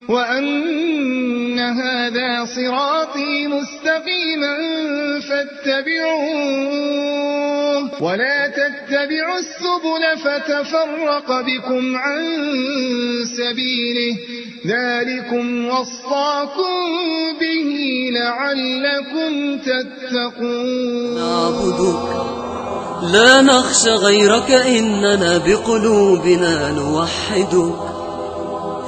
وأن هذا صراطي مستقيما فاتبعوه ولا تتبعوا السبل فتفرق بكم عن سبيله ذلكم وصاكم به لعلكم تتقون. نعبدك لا نخشى غيرك إننا بقلوبنا نوحدك،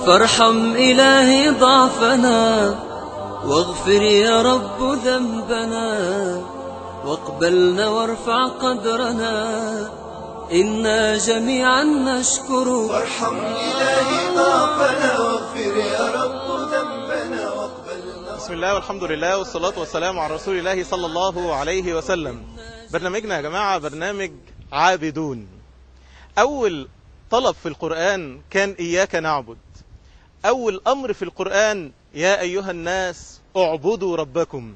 فارحم إلهي ضعفنا واغفر يا رب ذنبنا واقبلنا وارفع قدرنا إنا جميعا نشكرك. وارحم إلهي ضعفنا واغفر يا رب ذنبنا واقبلنا. بسم الله والحمد لله والصلاة والسلام على رسول الله صلى الله عليه وسلم. برنامجنا يا جماعة برنامج عابدون. أول طلب في القرآن كان إياك نعبد. أول أمر في القرآن يا أيها الناس اعبدوا ربكم.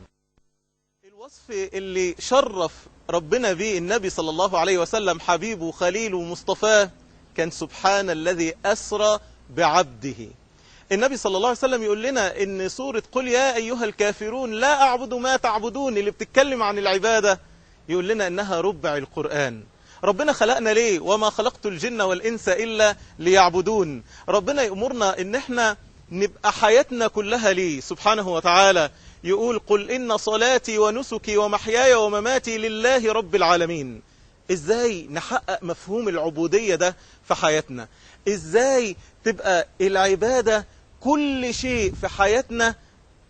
الوصف اللي شرف ربنا به النبي صلى الله عليه وسلم حبيبه خليله مصطفاه كان سبحان الذي أسرى بعبده. النبي صلى الله عليه وسلم يقول لنا إن سورة قل يا أيها الكافرون لا أعبد ما تعبدون اللي بتتكلم عن العبادة يقول لنا إنها ربع القرآن. ربنا خلقنا ليه؟ وما خلقت الجن والإنس إلا ليعبدون. ربنا يأمرنا إن احنا نبقى حياتنا كلها ليه سبحانه وتعالى. يقول قل إن صلاتي ونسكي ومحياي ومماتي لله رب العالمين. إزاي نحقق مفهوم العبودية ده في حياتنا؟ إزاي تبقى العبادة كل شيء في حياتنا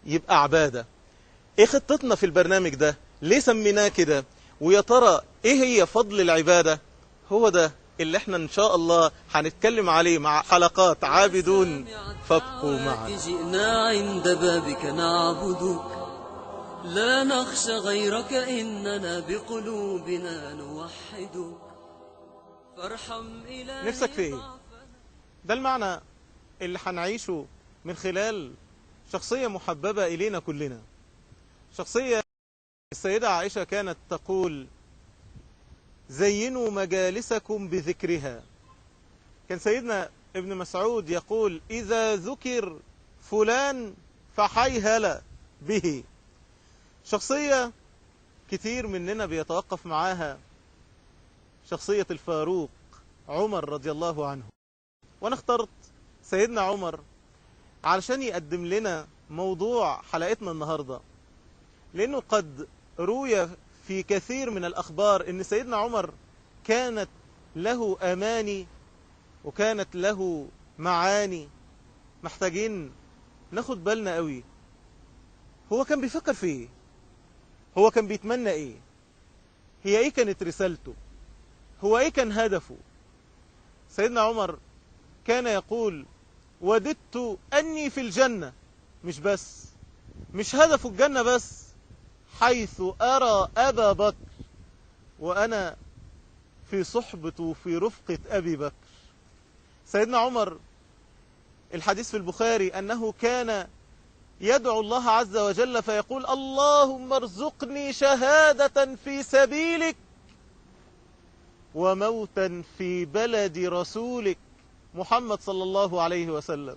يبقى عبادة؟ إيه خطتنا في البرنامج ده؟ ليه سميناه كده؟ ويا ترى ايه هي فضل العبادة؟ هو ده اللي احنا ان شاء الله هنتكلم عليه مع حلقات عابدون، فابقوا معنا. جئنا عند بابك نعبدك لا نخشى غيرك إننا بقلوبنا نوحدك فارحم إلهي. نفسك في ايه؟ ده المعنى اللي هنعيشه من خلال شخصية محببة إلينا كلنا، شخصية السيدة عائشة كانت تقول زينوا مجالسكم بذكرها. كان سيدنا ابن مسعود يقول إذا ذكر فلان فحيهل به. شخصية كتير مننا بيتوقف معاها، شخصية الفاروق عمر رضي الله عنه. وأنا اخترت سيدنا عمر علشان يقدم لنا موضوع حلقتنا النهاردة، لأنه قد روي في كثير من الأخبار إن سيدنا عمر كانت له أماني وكانت له معاني محتاجين ناخد بالنا قوي. هو كان بيفكر في إيه؟ هو كان بيتمنى إيه؟ هي إيه كانت رسالته؟ هو إيه كان هدفه؟ سيدنا عمر كان يقول وددت أني في الجنة، مش بس مش هدفه الجنة بس، حيث أرى أبا بكر وأنا في صحبته في رفقة أبي بكر. سيدنا عمر الحديث في البخاري أنه كان يدعو الله عز وجل فيقول اللهم ارزقني شهادة في سبيلك وموتا في بلد رسولك محمد صلى الله عليه وسلم.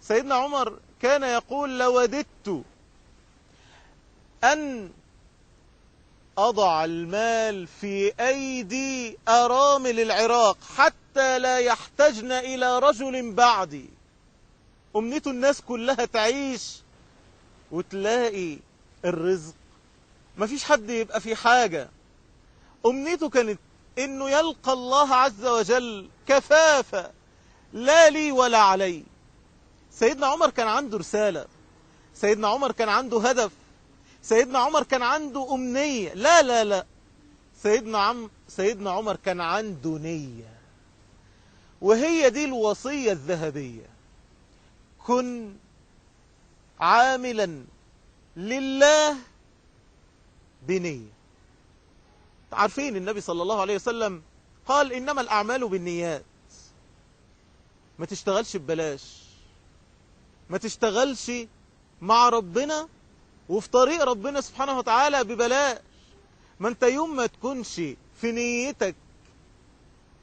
سيدنا عمر كان يقول لوددت أن أضع المال في أيدي أرامل العراق حتى لا يحتجن إلى رجل بعدي. أمنيته الناس كلها تعيش وتلاقي الرزق، مفيش حد يبقى في حاجة. أمنيته كانت إنه يلقى الله عز وجل كفافة لا لي ولا علي. سيدنا عمر كان عنده رسالة، سيدنا عمر كان عنده هدف، سيدنا عمر كان عنده أمنية. لا لا لا، سيدنا عمر كان عنده نية، وهي دي الوصية الذهبية. كن عاملا لله بنية. عارفين النبي صلى الله عليه وسلم قال إنما الأعمال بالنيات. ما تشتغلش ببلاش، ما تشتغلش مع ربنا وفي طريق ربنا سبحانه وتعالى ببلاش. ما انت يوم ما تكونش في نيتك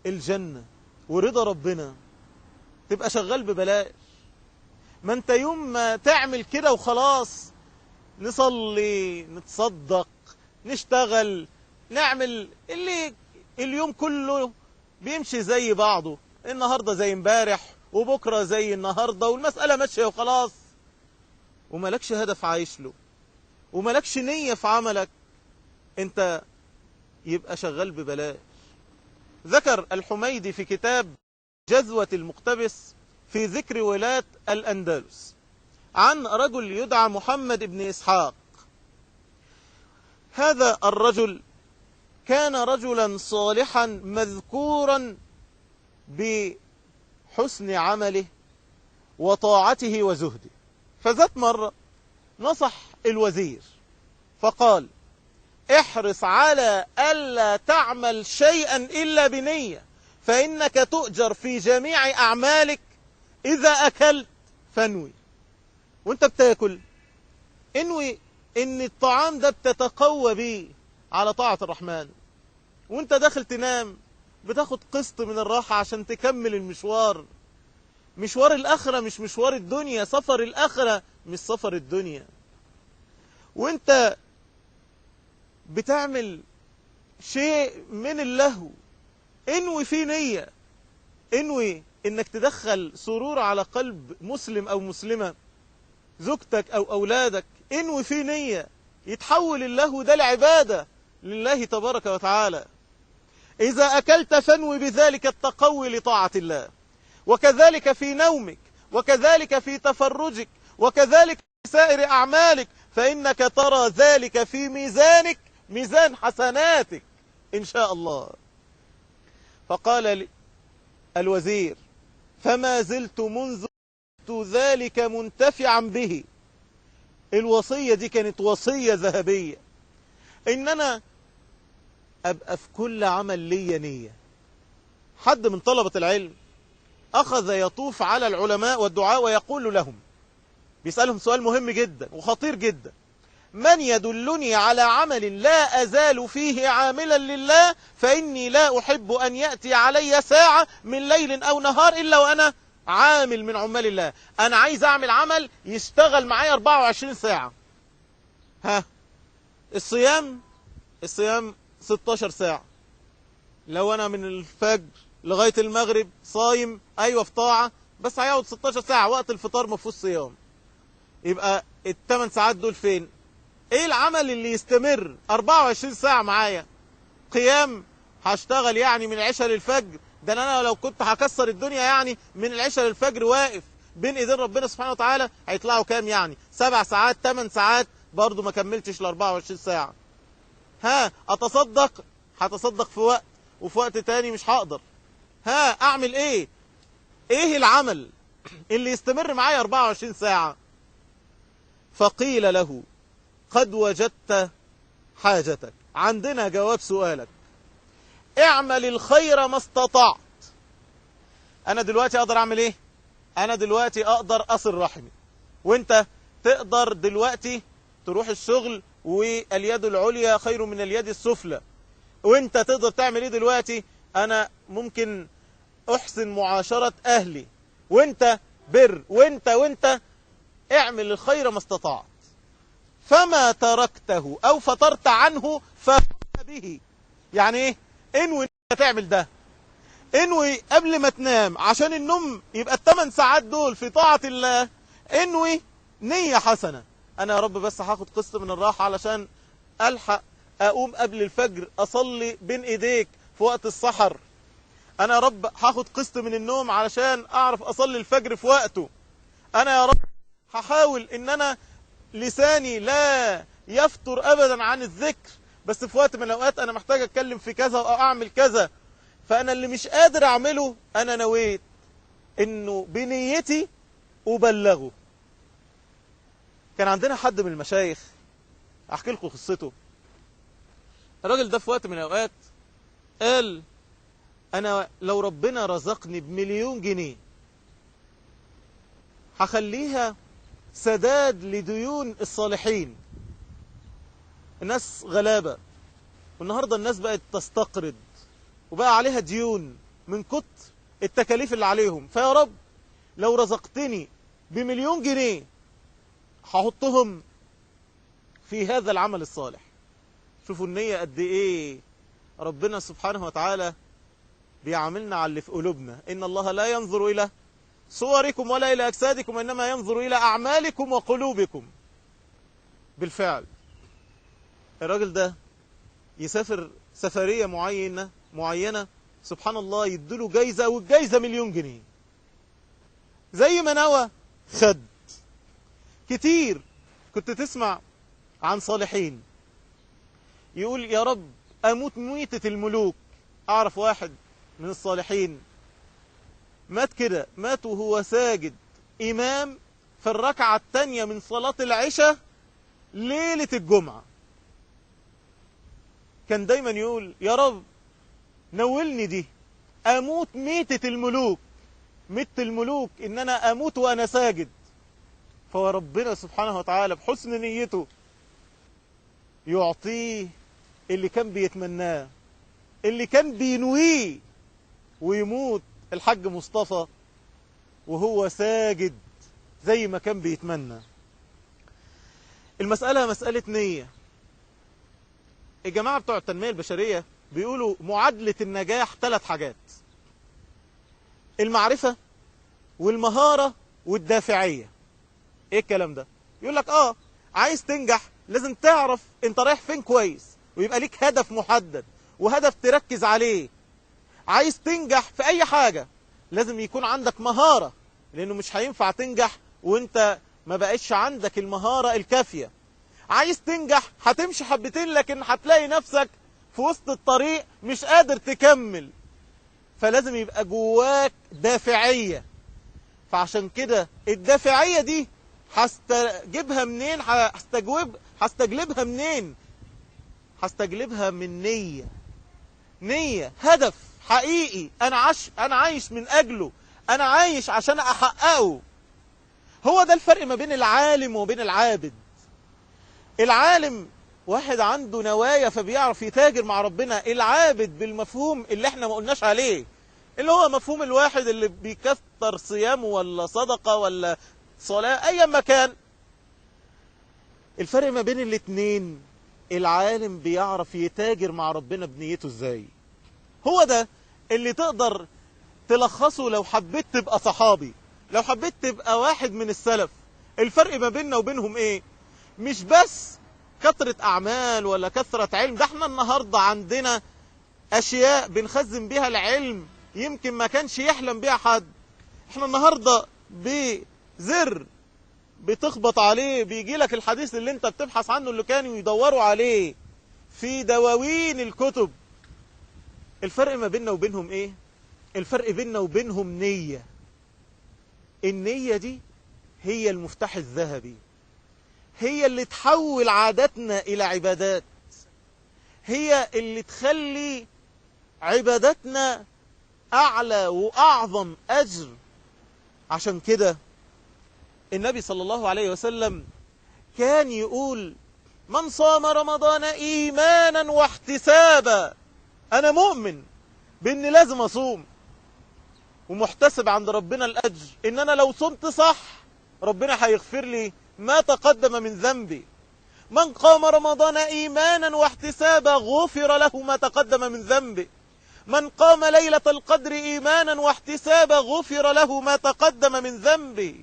الجنة ورضا ربنا تبقى شغال ببلاش. ما انت يوم ما تعمل كده وخلاص، نصلي، نتصدق، نشتغل، نعمل اللي اليوم كله بيمشي زي بعضه، النهاردة زي امبارح وبكرة زي النهاردة، والمسألة ماشية وخلاص، ومالكش هدف عايش له، ومالكش نية في عملك، انت يبقى شغال ببلاش. ذكر الحميدي في كتاب جذوة المقتبس في ذكر ولاة الأندلس عن رجل يدعى محمد بن إسحاق. هذا الرجل كان رجلا صالحا مذكورا بحسن عمله وطاعته وزهده. فذات مرة نصح الوزير فقال: احرص على ألا تعمل شيئا إلا بنية، فإنك تؤجر في جميع أعمالك. إذا أكلت فانوي، وانت بتاكل انوي ان الطعام ده بتتقوى بيه على طاعة الرحمن، وانت داخل تنام بتاخد قسط من الراحة عشان تكمل المشوار، مشوار الآخرة مش مشوار الدنيا، سفر الآخرة مش سفر الدنيا. وانت بتعمل شيء من اللهو انوي فيه نية، انوي انك تدخل سرور على قلب مسلم او مسلمة، زوجتك او اولادك، انوي فيه نية يتحول اللهو ده لعبادة لله تبارك وتعالى. إذا أكلت فانوي بذلك التقوي لطاعة الله، وكذلك في نومك، وكذلك في تفرجك، وكذلك في سائر أعمالك، فإنك ترى ذلك في ميزانك، ميزان حسناتك إن شاء الله. فقال الوزير: فما زلت منذ ذلك منتفعا به. الوصية دي كانت وصية ذهبية، إن أنا أبقى في كل عمل لي نية. حد من طلبة العلم أخذ يطوف على العلماء والدعاء ويقول لهم، بيسألهم سؤال مهم جدا وخطير جدا: من يدلني على عمل لا أزال فيه عاملا لله، فإني لا أحب أن يأتي علي ساعة من ليل أو نهار إلا وأنا عامل من عمال الله. أنا عايز أعمل عمل يشتغل معايا 24 ساعة. ها، الصيام 16 ساعة، لو أنا من الفجر لغاية المغرب صايم، أيوة في طاعة، بس هيقعد 16 ساعة، وقت الفطار ما فيهوش صيام، يبقى ال8 ساعات دول فين؟ ايه العمل اللي يستمر 24 ساعة معايا؟ قيام هشتغل يعني من العشاء للفجر، ده انا لو كنت هكسر الدنيا يعني من العشاء للفجر واقف بين ايدين ربنا سبحانه وتعالى، هيطلعوا كام يعني؟ 7 ساعات، 8 ساعات، برضو ما كملتش ال 24 ساعة. ها، اتصدق، هتصدق في وقت وفي وقت تاني مش هقدر. ها، اعمل ايه؟ ايه العمل اللي يستمر معايا 24 ساعة؟ فقيل له: قد وجدت حاجتك، عندنا جواب سؤالك، اعمل الخير ما استطعت. انا دلوقتي اقدر اعمل ايه؟ انا دلوقتي اقدر اصل رحمي، وانت تقدر دلوقتي تروح الشغل واليد العليا خير من اليد السفلى، وانت تقدر تعمل ايه دلوقتي؟ انا ممكن احسن معاشرة اهلي، وانت بر، وانت اعمل الخير ما استطعت، فما تركته او فطرت عنه فقم به. يعني ايه؟ انوي انت تعمل ده، انوي قبل ما تنام عشان النوم يبقى ال8 ساعات دول في طاعة الله، انوي نية حسنة، انا يا رب بس هاخد قسط من الراحة علشان الحق اقوم قبل الفجر اصلي بين ايديك في وقت السحر، انا يا رب هاخد قسط من النوم علشان اعرف اصلي الفجر في وقته، انا يا رب هحاول ان انا لساني لا يفتر ابدا عن الذكر، بس في وقت من الاوقات انا محتاج اتكلم في كذا او اعمل كذا، فانا اللي مش قادر اعمله انا نويت انه بنيتي ابلغه. كان عندنا حد من المشايخ، احكي لكم قصته. الراجل ده في وقت من الاوقات قال: انا لو ربنا رزقني ب1,000,000 جنيه هخليها سداد لديون الصالحين. الناس غلابة، والنهاردة الناس بقت تستقرض وبقى عليها ديون من كتر التكاليف اللي عليهم، فيا رب لو رزقتني ب1,000,000 جنيه هحطهم في هذا العمل الصالح. شوفوا النية قد ايه. ربنا سبحانه وتعالى بيعاملنا على اللي في قلوبنا. إن الله لا ينظر إلى صوركم ولا إلى أجسادكم، إنما ينظر إلى أعمالكم وقلوبكم. بالفعل الراجل ده يسافر سفرية معينة، سبحان الله يديله جايزة، والجايزة 1,000,000 جنيه. زي ما نوى خد. كتير كنت تسمع عن صالحين يقول يا رب أموت ميتة الملوك. أعرف واحد من الصالحين مات كده، مات وهو ساجد إمام في الركعة الثانية من صلاة العشاء ليلة الجمعة. كان دايما يقول يا رب نولني دي، أموت ميتة الملوك، ميتة الملوك إن أنا أموت وأنا ساجد. فربنا سبحانه وتعالى بحسن نيته يعطيه اللي كان بيتمناه، اللي كان بينويه، ويموت الحاج مصطفى وهو ساجد زي ما كان بيتمنى. المسألة مسألة نية. الجماعة بتوع التنمية البشرية بيقولوا معادلة النجاح 3 حاجات: المعرفة والمهارة والدافعية. ايه الكلام ده؟ يقول لك عايز تنجح لازم تعرف انت رايح فين كويس، ويبقى ليك هدف محدد وهدف تركز عليه. عايز تنجح في اي حاجة لازم يكون عندك مهارة، لانه مش هينفع تنجح وانت ما بقاش عندك المهارة الكافية. عايز تنجح هتمشي حبتين، لكن هتلاقي نفسك في وسط الطريق مش قادر تكمل، فلازم يبقى جواك دافعية. فعشان كده الدافعية دي هستجيبها منين؟ هستجلبها منين؟ هستجلبها من نية، نية، هدف حقيقي أنا عايش من أجله، أنا عايش عشان أحققه. هو ده الفرق ما بين العالم وبين العابد. العالم واحد عنده نوايا فبيعرف يتاجر مع ربنا. العابد بالمفهوم اللي احنا ما قلناش عليه، اللي هو مفهوم الواحد اللي بيكثر صيامه ولا صدقة ولا صلاة أي مكان. الفرق ما بين الاتنين، العالم بيعرف يتاجر مع ربنا بنيته ازاي. هو ده اللي تقدر تلخصه لو حبيت تبقى صحابي، لو حبيت تبقى واحد من السلف. الفرق ما بيننا وبينهم ايه؟ مش بس كثرة أعمال ولا كثرة علم. ده احنا النهاردة عندنا أشياء بنخزن بيها العلم يمكن ما كانش يحلم بيها حد. احنا النهاردة بزر بتخبط عليه بيجي لك الحديث اللي انت بتبحث عنه، اللي كانوا يدوروا عليه في دواوين الكتب. الفرق ما بيننا وبينهم ايه؟ الفرق بيننا وبينهم نية. النية دي هي المفتاح الذهبي، هي اللي تحول عاداتنا إلى عبادات، هي اللي تخلي عباداتنا أعلى وأعظم أجر. عشان كده النبي صلى الله عليه وسلم كان يقول من صام رمضان إيمانا واحتسابا. أنا مؤمن بأن لازم أصوم، ومحتسب عند ربنا الأجر، إن أنا لو صمت صح ربنا هيغفر لي ما تقدم من ذنبي. من قام رمضان إيمانا واحتسابا غفر له ما تقدم من ذنبه. من قام ليلة القدر إيمانا واحتسابا غفر له ما تقدم من ذنبه.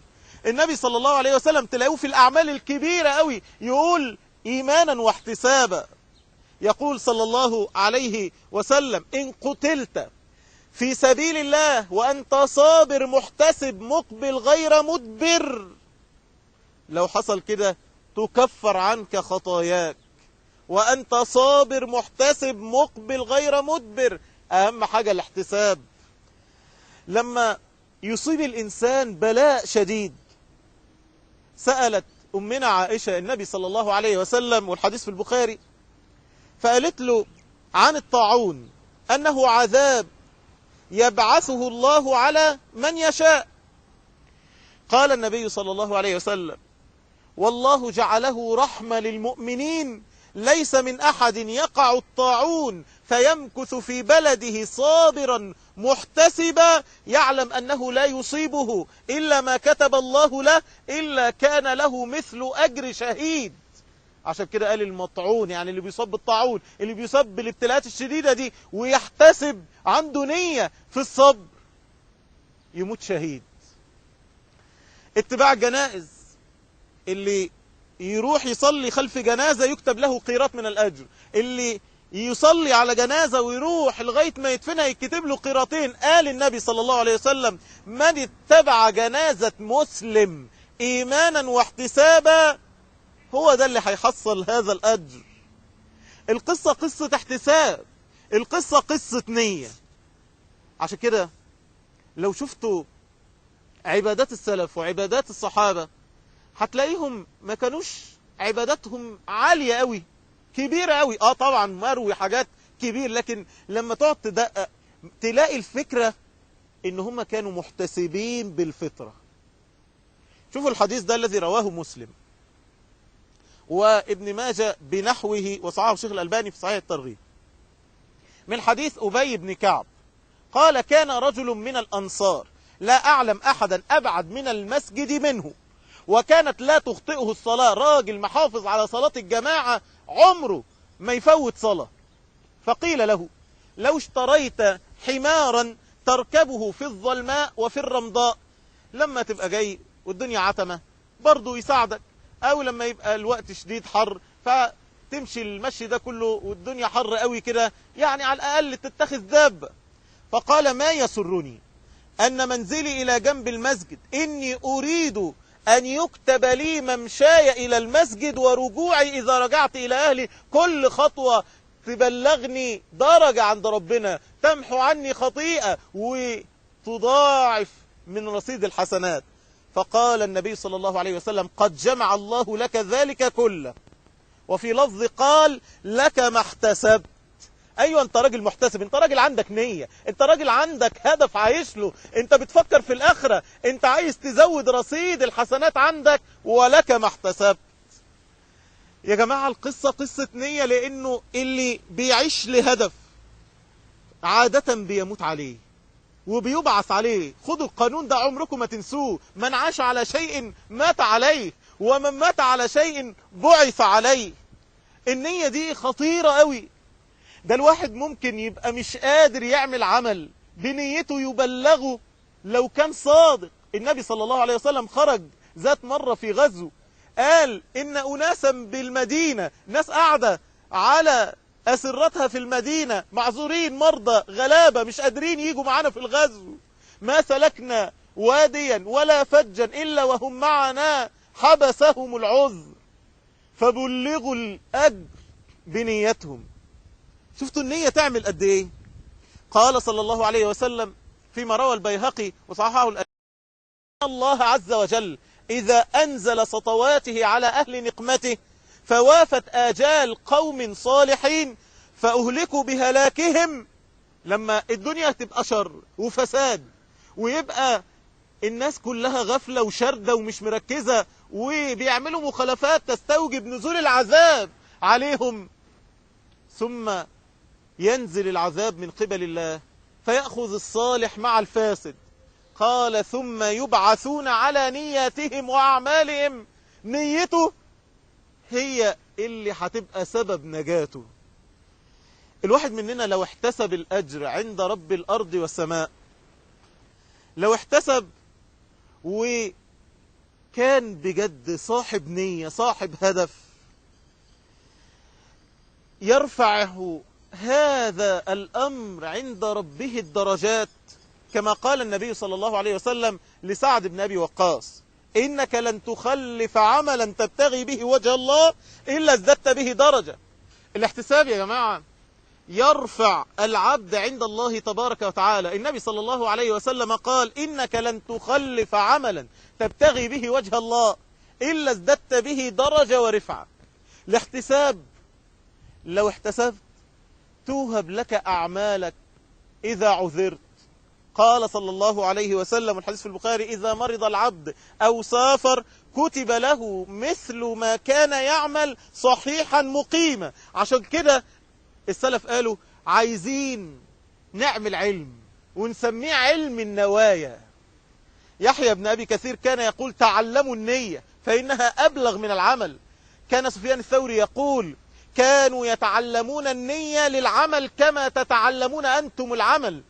النبي صلى الله عليه وسلم تلاقوه في الأعمال الكبيرة قوي يقول إيمانا واحتسابا. يقول صلى الله عليه وسلم إن قتلت في سبيل الله وأنت صابر محتسب مقبل غير مدبر، لو حصل كده تكفر عنك خطاياك. وأنت صابر محتسب مقبل غير مدبر. أهم حاجة الاحتساب. لما يصيب الإنسان بلاء شديد، سألت أمنا عائشة النبي صلى الله عليه وسلم، والحديث في البخاري، فقالت له عن الطاعون أنه عذاب يبعثه الله على من يشاء. قال النبي صلى الله عليه وسلم والله جعله رحمة للمؤمنين ليس من أحد يقع الطاعون فيمكث في بلده صابرا محتسبا يعلم أنه لا يصيبه إلا ما كتب الله له إلا كان له مثل أجر شهيد. عشان كده قال المطعون، يعني اللي بيصاب بالطاعون، اللي بيصاب بالابتلاءات الشديدة دي ويحتسب، عنده نية في الصبر، يموت شهيد. اتباع الجنائز، اللي يروح يصلي خلف جنازة يكتب له قيراط من الأجر، اللي يصلي على جنازة ويروح لغاية ما يدفنها يكتب له قيراطين. قال النبي صلى الله عليه وسلم: من اتبع جنازة مسلم إيمانا واحتسابا، هو ده اللي هيحصل هذا الأجر. القصة قصة احتساب، القصة قصة نية. عشان كده لو شفتوا عبادات السلف وعبادات الصحابة هتلاقيهم ما كانوش عباداتهم عالية قوي، كبيرة قوي. طبعا مروي حاجات كبير، لكن لما تقعد تدقق تلاقي الفكرة ان هم كانوا محتسبين بالفطرة. شوفوا الحديث ده الذي رواه مسلم وابن ماجه بنحوه وصححه الشيخ الألباني في صحيح الترغيب، من حديث أبي بن كعب قال: كان رجل من الأنصار لا أعلم أحدا أبعد من المسجد منه، وكانت لا تخطئه الصلاة. راجل محافظ على صلاة الجماعة، عمره ما يفوت صلاة. فقيل له: لو اشتريت حمارا تركبه في الظلماء وفي الرمضاء، لما تبقى جاي والدنيا عتمة برضو يساعدك، أو لما يبقى الوقت شديد حر فتمشي المشي ده كله والدنيا حر قوي كده، يعني على الأقل تتخذ دابة. فقال: ما يسرني أن منزلي إلى جنب المسجد، إني أريد أن يكتب لي ممشاي إلى المسجد ورجوعي إذا رجعت إلى أهلي. كل خطوة تبلغني درجة عند ربنا، تمحو عني خطيئة وتضاعف من رصيد الحسنات. فقال النبي صلى الله عليه وسلم: قد جمع الله لك ذلك كله. وفي لفظ قال: لك ما احتسبت. أيوة، أنت راجل محتسب، أنت راجل عندك نية، أنت راجل عندك هدف عايش له، أنت بتفكر في الآخرة، أنت عايز تزود رصيد الحسنات عندك، ولك ما احتسبت. يا جماعة القصة قصة نية، لأنه اللي بيعيش لهدف عادة بيموت عليه وبيبعث عليه. خدوا القانون ده عمركم ما تنسوه: من عاش على شيء مات عليه، ومن مات على شيء بعث عليه. النية دي خطيرة قوي. ده الواحد ممكن يبقى مش قادر يعمل عمل بنيته يبلغه لو كان صادق. النبي صلى الله عليه وسلم خرج ذات مرة في غزو، قال إن أناسا بالمدينة، ناس قاعدة على أسرتها في المدينة، معذورين، مرضى، غلابة، مش قادرين يجوا معانا في الغزو، ما سلكنا واديا ولا فجا إلا وهم معنا حبسهم العذر، فبلغوا الأجر بنيتهم. شفتوا النية تعمل قد ايه؟ قال صلى الله عليه وسلم فيما روى البيهقي وصححه الألباني: الله عز وجل إذا أنزل سطواته على أهل نقمته فوافت آجال قوم صالحين فأهلكوا بهلاكهم. لما الدنيا تبقى شر وفساد ويبقى الناس كلها غفلة وشردة ومش مركزة وبيعملوا مخالفات تستوجب نزول العذاب عليهم، ثم ينزل العذاب من قبل الله فيأخذ الصالح مع الفاسد. قال: ثم يبعثون على نياتهم وأعمالهم. نيته هي اللي هتبقى سبب نجاته. الواحد مننا لو احتسب الأجر عند رب الأرض والسماء، لو احتسب وكان بجد صاحب نية، صاحب هدف، يرفعه هذا الأمر عند ربه الدرجات، كما قال النبي صلى الله عليه وسلم لسعد بن أبي وقاص: إنك لن تخلف عملا تبتغي به وجه الله إلا ازددت به درجة. الاحتساب يا جماعة يرفع العبد عند الله تبارك وتعالى. النبي صلى الله عليه وسلم قال: إنك لن تخلف عملا تبتغي به وجه الله إلا ازددت به درجة ورفعة. الاحتساب لو احتسبت توهب لك أعمالك إذا عذرت. قال صلى الله عليه وسلم، الحديث في البخاري: إذا مرض العبد أو سافر كتب له مثل ما كان يعمل صحيحا مقيما. عشان كده السلف قالوا عايزين نعمل علم ونسميه علم النوايا. يحيى بن أبي كثير كان يقول تعلموا النية فإنها أبلغ من العمل. كان سفيان الثوري يقول كانوا يتعلمون النية للعمل كما تتعلمون أنتم العمل.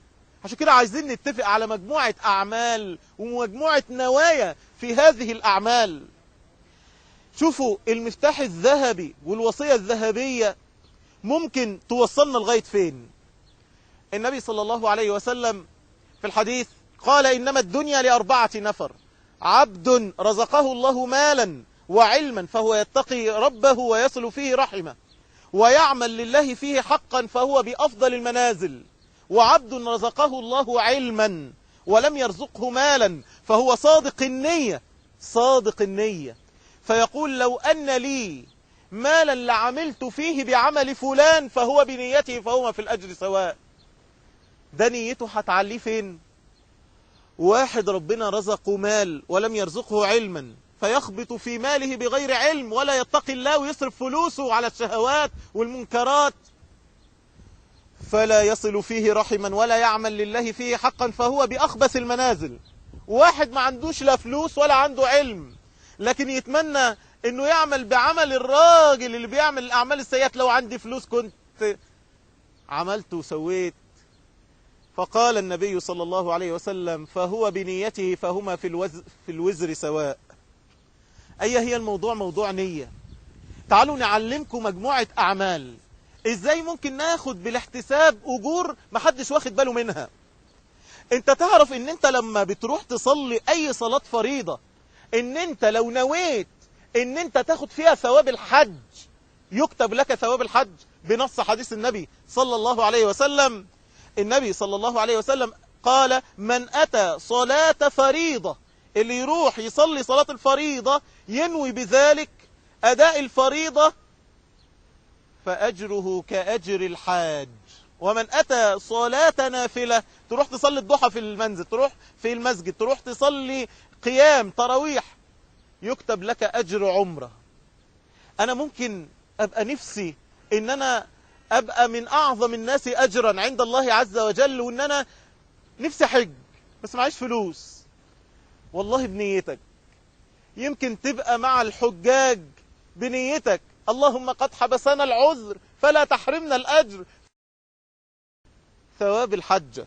عشان كده عايزين نتفق على مجموعة أعمال ومجموعة نوايا في هذه الأعمال. شوفوا المفتاح الذهبي والوصية الذهبية ممكن توصلنا لغاية فين. النبي صلى الله عليه وسلم في الحديث قال إنما الدنيا لأربعة نفر: عبد رزقه الله مالا وعلما فهو يتقي ربه ويصل فيه رحمه، ويعمل لله فيه حقا فهو بأفضل المنازل، وعبد رزقه الله علما ولم يرزقه مالا فهو صادق النية، صادق النية، فيقول لو أن لي مالا لعملت فيه بعمل فلان فهو بنيته فهما في الأجر سواء. ده نيته هتعليه فين؟ واحد ربنا رزقه مال ولم يرزقه علما فيخبط في ماله بغير علم ولا يتقي الله ويصرف فلوسه على الشهوات والمنكرات، فلا يصل فيه رحما ولا يعمل لله فيه حقا فهو بأخبث المنازل. واحد ما عندوش لا فلوس ولا عنده علم، لكن يتمنى انه يعمل بعمل الراجل اللي بيعمل الاعمال السيئات، لو عندي فلوس كنت عملت وسويت. فقال النبي صلى الله عليه وسلم فهو بنيته فهما في الوزر سواء. أي هي الموضوع؟ موضوع نية. تعالوا نعلمكم مجموعة أعمال إزاي ممكن ناخد بالاحتساب أجور محدش واخد باله منها. انت تعرف ان انت لما بتروح تصلي أي صلاة فريضة، ان انت لو نويت ان انت تاخد فيها ثواب الحج يكتب لك ثواب الحج بنص حديث النبي صلى الله عليه وسلم. النبي صلى الله عليه وسلم قال من أتى صلاة فريضة، اللي يروح يصلي صلاة الفريضة ينوي بذلك أداء الفريضة فأجره كأجر الحاج. ومن أتى صلاة نافلة، تروح تصلي الضحى في المنزل، تروح في المسجد، تروح تصلي قيام تراويح، يكتب لك أجر عمرة. أنا ممكن أبقى نفسي إن أنا أبقى من أعظم الناس أجرا عند الله عز وجل، وإن أنا نفسي حج بس معيش فلوس. والله بنيتك يمكن تبقى مع الحجاج بنيتك، اللهم قد حبسنا العذر فلا تحرمنا الأجر، ثواب الحجة.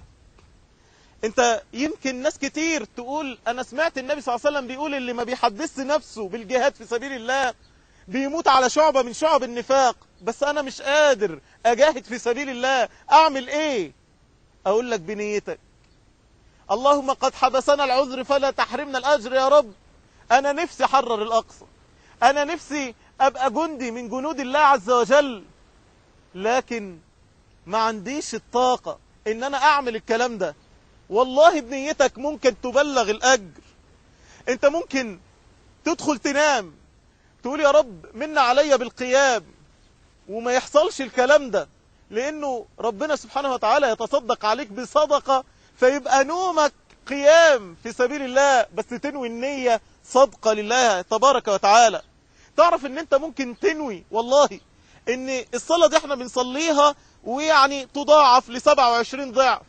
انت يمكن ناس كتير تقول انا سمعت النبي صلى الله عليه وسلم بيقول اللي ما بيحدثش نفسه بالجهاد في سبيل الله بيموت على شعبة من شعب النفاق، بس انا مش قادر اجاهد في سبيل الله، اعمل ايه؟ اقول لك بنيتك، اللهم قد حبسنا العذر فلا تحرمنا الاجر. يا رب انا نفسي احرر الاقصى، انا نفسي ابقى جندي من جنود الله عز وجل، لكن ما عنديش الطاقة ان انا اعمل الكلام ده. والله بنيتك ممكن تبلغ الاجر. انت ممكن تدخل تنام تقول يا رب من عليا بالقيام، وما يحصلش الكلام ده، لانه ربنا سبحانه وتعالى يتصدق عليك بصدقة، فيبقى نومك قيام في سبيل الله، بس تنوي النية صدقة لله تبارك وتعالى. تعرف ان انت ممكن تنوي والله ان الصلاة دي احنا بنصليها ويعني تضاعف ل 27 ضعف.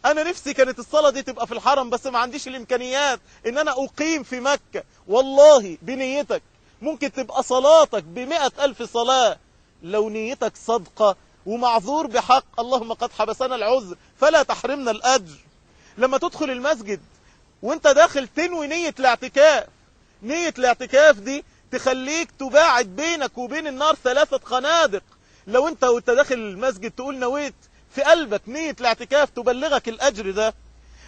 انا نفسي كانت الصلاة دي تبقى في الحرم، بس ما عنديش الامكانيات ان انا اقيم في مكة. والله بنيتك ممكن تبقى صلاتك ب100,000 صلاة لو نيتك صدقة ومعذور بحق، اللهم قد حبسنا العذر فلا تحرمنا الأجر. لما تدخل المسجد وانت داخل تنوي نية الاعتكاف، نية الاعتكاف دي تخليك تباعد بينك وبين النار 3 خنادق. لو انت وانت داخل المسجد تقول نويت في قلبك نية الاعتكاف تبلغك الأجر ده.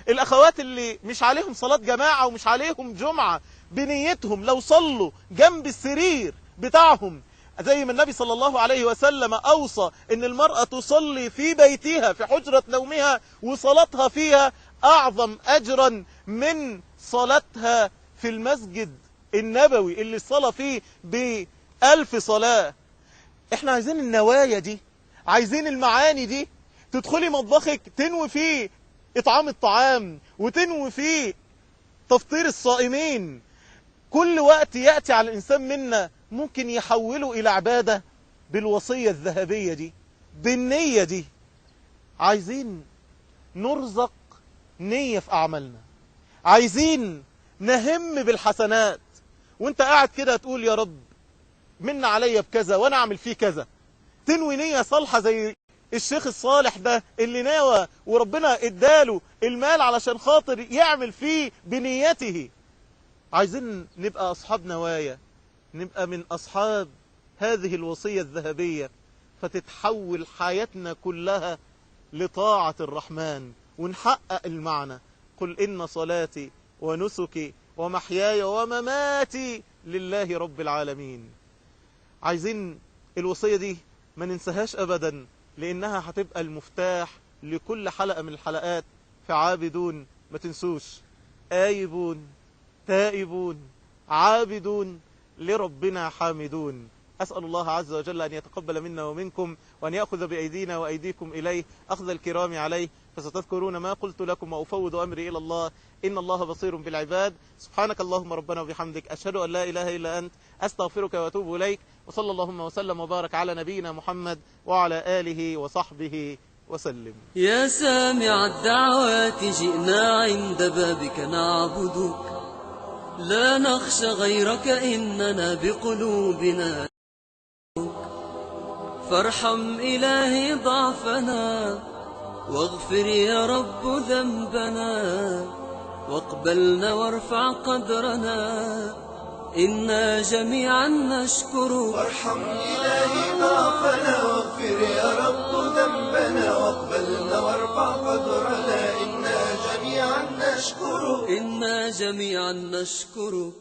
الأخوات اللي مش عليهم صلاة جماعة ومش عليهم جمعة، بنيتهم لو صلوا جنب السرير بتاعهم زي ما النبي صلى الله عليه وسلم أوصى إن المرأة تصلي في بيتها في حجرة نومها وصلاتها فيها أعظم أجرا من صلاتها في المسجد النبوي اللي الصلاة فيه ب1000 صلاة. احنا عايزين النوايا دي، عايزين المعاني دي. تدخلي مطبخك تنوي فيه إطعام الطعام وتنوي فيه تفطير الصائمين. كل وقت يأتي على الإنسان منا ممكن يحوله إلى عبادة بالوصية الذهبية دي، بالنية دي. عايزين نرزق نية في أعمالنا، عايزين نهم بالحسنات. وانت قاعد كده تقول يا رب من عليا بكذا وانا اعمل فيه كذا، تنوي نية صالحة زي الشيخ الصالح ده اللي ناوى وربنا اداله المال علشان خاطر يعمل فيه بنيته. عايزين نبقى أصحاب نوايا، نبقى من أصحاب هذه الوصية الذهبية، فتتحول حياتنا كلها لطاعة الرحمن ونحقق المعنى. قل إن صلاتي ونسكي ومحياي ومماتي لله رب العالمين. عايزين الوصية دي ما ننساهاش أبدا، لأنها هتبقى المفتاح لكل حلقة من الحلقات في عابدون. ما تنسوش، آيبون تائبون عابدون لربنا حامدون. أسأل الله عز وجل أن يتقبل منا ومنكم، وأن يأخذ بأيدينا وأيديكم إليه أخذ الكرام عليه. فستذكرون ما قلت لكم، وأفوض أمري إلى الله، إن الله بصير بالعباد. سبحانك اللهم ربنا وبحمدك، أشهد أن لا إله إلا أنت، أستغفرك وأتوب إليك. وصلى اللهم وسلم وبارك على نبينا محمد وعلى آله وصحبه وسلم. يا سامع الدعوات جئنا عند بابك نعبدك، لا نخشى غيرك إننا بقلوبنا. فارحم إلهي ضعفنا، واغفر يا رب ذنبنا، واقبلنا وارفع قدرنا، إنا جميعا نشكرك. وارحم إلهي ضعفنا، واغفر يا رب ذنبنا، واقبلنا وارفع قدرنا، إنا جميعا نشكرك. إنا جميعا نشكرك.